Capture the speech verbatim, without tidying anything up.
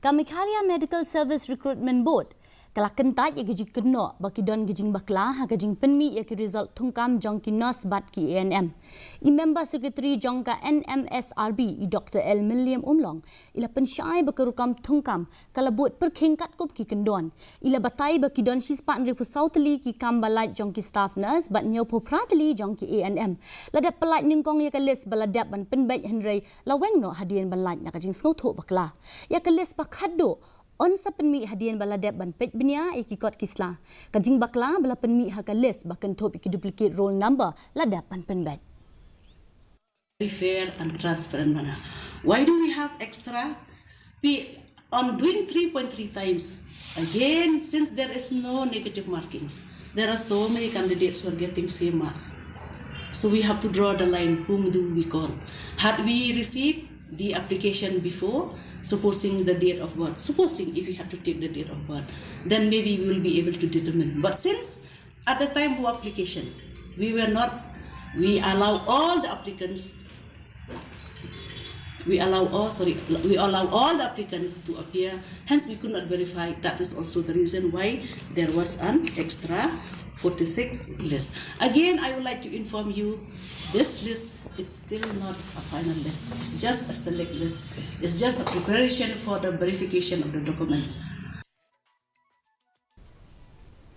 Ka Meghalaya Medical Service Recruitment Board ka la kyntait ïa ka jingkynnoh ba ki don ka jingbakla ha ka jingpynmih ïa ki result thungkam jong ki nurse bad ki A N M. I member secretary jong ka N M S R B, i Doctor L Mylliem Umlong, i la pynshai ba ka rukom thungkam ka la bud pyrkhing katkum ki kyndon. I la batai ba ki don shispah hynriewphew saw tylli ki kam ba lait jong ki staff nurse bad hynñiewphew phra tylli jong ki A N M. La dep pyllait nyngkong ïa ka list ba la dep ban pynbeit, hynrei la weng noh hadien ban lait na ka jingsngewthuh bakla. Ïa ka list ba khatduh yn sa pynmih hadien ba la dep ban peit bniah ïa ki kot ki sla. Ka jingbakla ba la pynmih ha ka list ba kynthup ïa ki duplicate roll number la dep ban pynbeit. Very fair and transparent manner. Why do we have extra? We, on doing three point three times, again, since there is no negative markings, there are so many candidates who are getting same marks. So we have to draw the line, whom do we call? Had we received the application before, supposing the date of birth, supposing if we have to take the date of birth, then maybe we will be able to determine. But since at the time of application, we were not, we allow all the applicants, we allow all, sorry, we allow all the applicants to appear. Hence, we could not verify. That is also the reason why there was an extra forty-six list. Again, I would like to inform you, this list, it's still not a final list. It's just a select list. It's just a preparation for the verification of the documents.